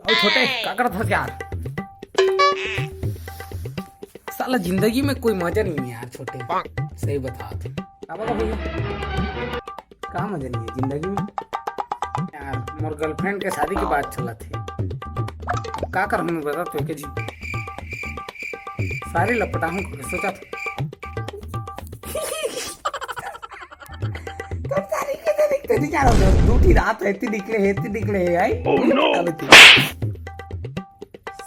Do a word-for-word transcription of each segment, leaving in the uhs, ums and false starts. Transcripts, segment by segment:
अउ छोटे, का करत हस यार? साला जिंदगी में कोई मजा नहीं है यार छोटे, सही बता। अब भैया, का मजा नहीं है जिंदगी में यार? मोर गर्लफ्रेंड के शादी के बात चलत हे। अब का करहूं मैं बता तो, के जी सारी लपटाहूं सोचा था। तब सारी के तो देखते नहीं क्या होता, दू ठी दांत है, एती निकले हे, एती निकले हे, आई? Oh no!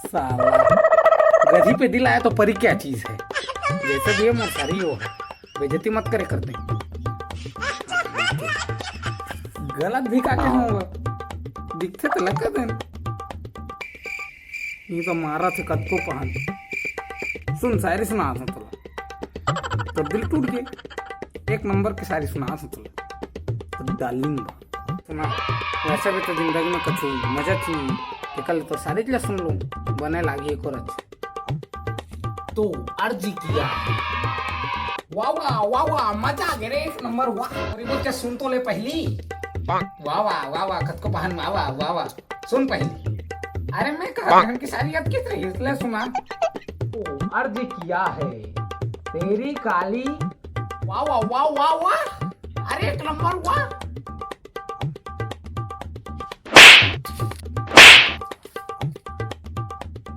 साला, गधी पे दिल आया तो परी क्या चीज है? जैसे भी है, मोर सारी वो है, बेइज्जती मत करे करते। गलत भी का कहूँगा, दिखते तो लगते हैं। ये तो मारा थे कतको पहन। सुन, शायरी सुना था तोला, तो दिल टूट गए। एक नंबर के शायरी सुना था तोला, तो डार्लिंग बा। सुना, वैसे भी तो जिंदगी में कुछ मजा नहीं, निकल तो शायरी ले सुन लो, बने लागी एक और अच्छा। तो अर्जी किया। वाह वाह, वाह वाह, मजा आ गया रे, एक नंबर। वाह, अरे वो क्या, सुन तो ले पहली। वाह वाह, वाह वाह, कतको पहन, वाह वाह, वाह वाह। सुन पहली। अरे मैं कहा बहन की सारी याद किस रही, इसलिए सुना। तो अर्ज किया है तेरी काली। वाह वाह, वाह वाह, वाह। अरे एक नंबर, वाह।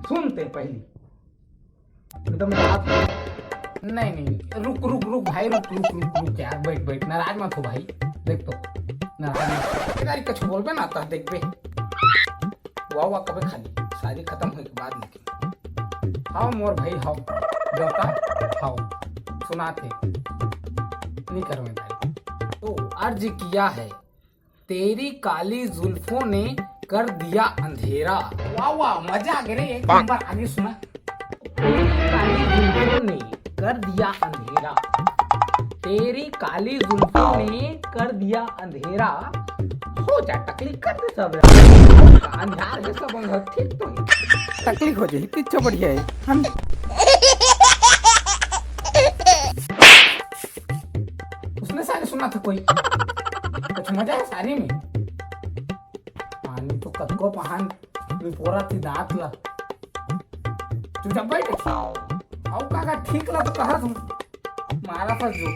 सुनते पहली एकदम रात। नहीं नहीं, रुक रुक रुक भाई, रुक रुक रुक रुक यार, बैठ बैठ, नाराज मत हो भाई। देख तो, नाराज मत हो। गाड़ी कुछ बोलबे ना तो देखबे। वाह वाह कबे खाली, शायरी खत्म होए के बाद लेकिन। हाव मोर भाई हाव, देवता हाव, सुनाते। नहीं करूँ मैं तारीफ। तो अर्ज किया है, तेरी काली जुल्फों ने कर दिया अंधेरा। वाह वाह, मजा आ गया रे, एक नंबर। आगे सुना। तेरी काली जुल्फों ने कर दिया अंधेरा, तेरी काली जुल्फों ने कर दिया अंधेरा। हो जा टकली, कर दे सब। अंधार है सब, अंधार ठीक तो है। तकलीफ हो जाही, पीछे बढ़िया है हम। उसने सारे सुना था कोई। कुछ मजा है सारे में। पानी तो कतको पहान में पोरा थी दांत ला। चुपचाप बैठ। आओ काका, ठीक ला तो कहा तुम। मारा था जो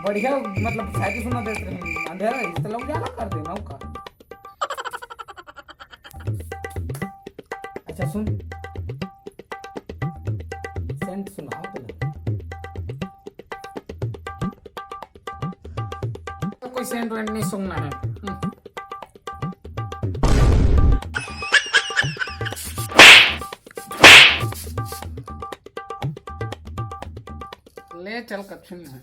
बढ़िया, मतलब शायरी सुना देते रहे। अंधेरा है, इस तरह उजाला कर देना का। अच्छा सुन, सेंट सुनाओ तो। तो कोई सेंट वेंट नहीं सुनना है। हम्म। ले चल कच्छुन है,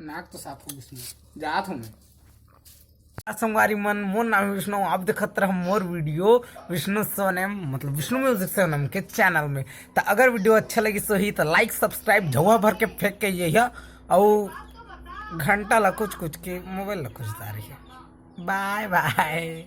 नाक तो साफ हो गइस, जात हूँ मैं। संगवारी मन, मोर नाम विष्णु, आप देखत रह मोर वीडियो विष्णु सोनम, मतलब विष्णु म्यूजिक सोनम के चैनल में। तो अगर वीडियो अच्छा लगी सही तो लाइक सब्सक्राइब झौवा भर के फेंक के ये, और घंटा ला कुछ कुछ के मोबाइल ला कुछ तारी है। बाय बाय।